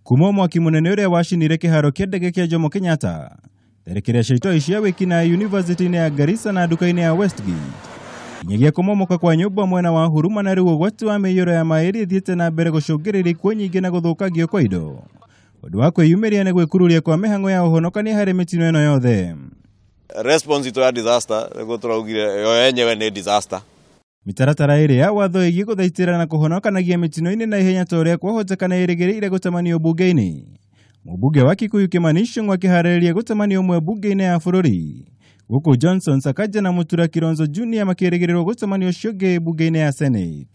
Kuma mwaki munene uria wacinire kiharo kia ndege kia Jomo Kenyatta tharĩkĩra cia itoi cia wĩkinaĩ University-inĩ ya Garissa na nduka-inĩ ya Westgate nginyagia kũmomoka kwa nyũmba mwena wa Huruma na rĩu ũgwati wa mĩiyũro ya maĩ ĩrĩa ĩthiĩte na mbere gũcũngĩrĩria ikuũ nyingĩ na gũthũkangio kwa indo. Ũndũ wa kwĩyumĩria nĩ gwĩkururia kwa mĩhang'o ya ũhonokania harĩ mĩtino ĩno yothe. Response itũ ya disaster nĩguo tũraugire yo yenyewe nĩ disaster. Mĩtaratara ĩrĩ ya watho ĩgiĩ gũthaitĩra na kũhonokanagia mĩtino-inĩ na ihenya ta ũrĩa kwahotekana ĩrĩgĩrĩire gũtamanio bunge-inĩ. Mũmbunge wa Kikuyu Kimani Ichung'wa akĩharĩrĩria gũtamanio ũmwe bunge-inĩ ya bũrũri, gũkũ Johnson Sakaja na Mũtura Kilonzo Junior makĩrĩgĩrĩrwo gũtamanio ũcio ũngĩ bunge-inĩ ya Senate.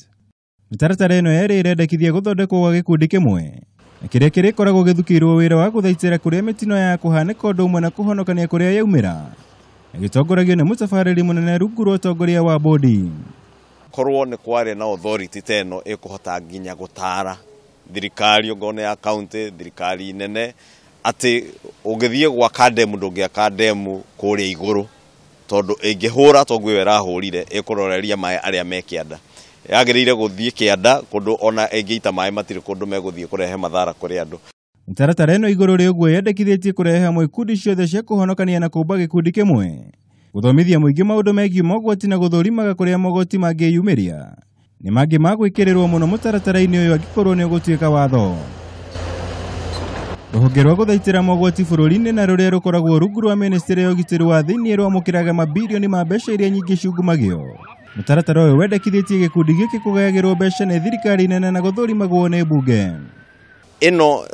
Mĩtaratara ĩno yerĩ ĩrendekithia gũthondekwo gwa gĩkundi kĩmwe na kĩrĩa kĩrĩkoragwo gĩthukĩirwo wĩra wa gũthaitĩra kũrĩa mĩtino ya kũhanĩka ũndũ ũmwe na kũhonokania kũrĩa yaumĩra, na gĩtongoragio nĩ mũtabarĩri mũnene rungu rwa ũtongoria wa bodi. Korwo nĩ kwarĩ na authority ta ĩno ĩkũhota nginya gũtara thirikari ongorwo nĩ ya county, thirikari nene, atĩ ũngĩthiĩ gwaka ndemu ndũngĩaka ndemu kũrĩa igũrũ tondũ ĩngĩhũra toguo ĩyo ĩrahũrire ĩkũroreria maĩ arĩa me kĩanda. Yagĩrĩire gũthiĩ kĩanda kũndũ ona ĩngĩita maĩ matirĩ kũndũ megũthiĩ kũrehe mathara kũrĩ andũ. Mĩtaratara ĩno igũrũ rĩa ũguo yendekithĩtie kũrehe hamwe ikundi ciothe cia kũhonokania na kũmba gĩkundi kĩmwe, gũthomithia mũingĩ maũndũ megiĩ mogwati na gũthũrimaga kũrĩa mogwati mangĩyumĩria. Nĩ mangĩ ma gwĩkĩrĩrwo mũno mũtaratara-inĩ ũyũ angĩkorwo nĩ ũgũtuĩka watho. Rũhonge rwa gũthaitĩra mogwati bũrũri-inĩ na rũrĩa rũkoragwo rungu rwa ministry ya ũgitĩri wa thĩinĩ rwamũkĩraga mabirioni ma mbeca iria nyingĩ ciungumagio. Mũtaratara ũyũ wendekithĩtie gĩkundi gĩkĩ kũgayagĩrwo mbeca nĩ thirikari nene na gũthũrimagwo nĩ mbunge. Ĩno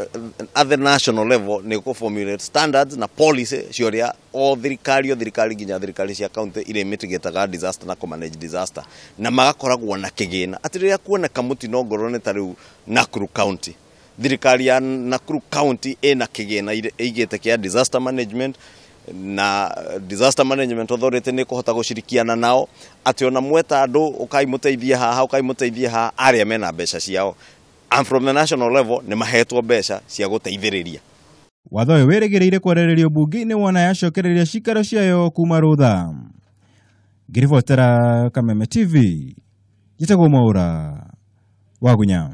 at the national level nĩ kũ formulate standards na policy cia ũrĩa o thirikari o thirikari nginya thirikari cia county iria mitigĩtaga disaster na kũ manage disaster, na magakoragwo na kĩgĩna atĩ rĩrĩa kuoneka mũtino ngorwo nĩ ta rĩu Nakuru County, thirikari ya Nakuru County ĩna kĩgĩna ĩigĩte kĩa disaster management na disaster management authority nĩ kũhota gũcirikiana nao atĩ ona mweta andũ ũkai mũteithie haha ũkai mũteithie haha arĩa mena mbeca ciao. And from the national level nĩ mahetwo mbeca cia gũteithĩrĩria. Watho ũyũ wĩrĩgĩrĩire kwarĩrĩrio bunge-inĩ wona yacokereria cikaro ciayo kuma rũtha. Ngĩribotera Kameme TV, njĩtagwo Mwaũra Wagunya.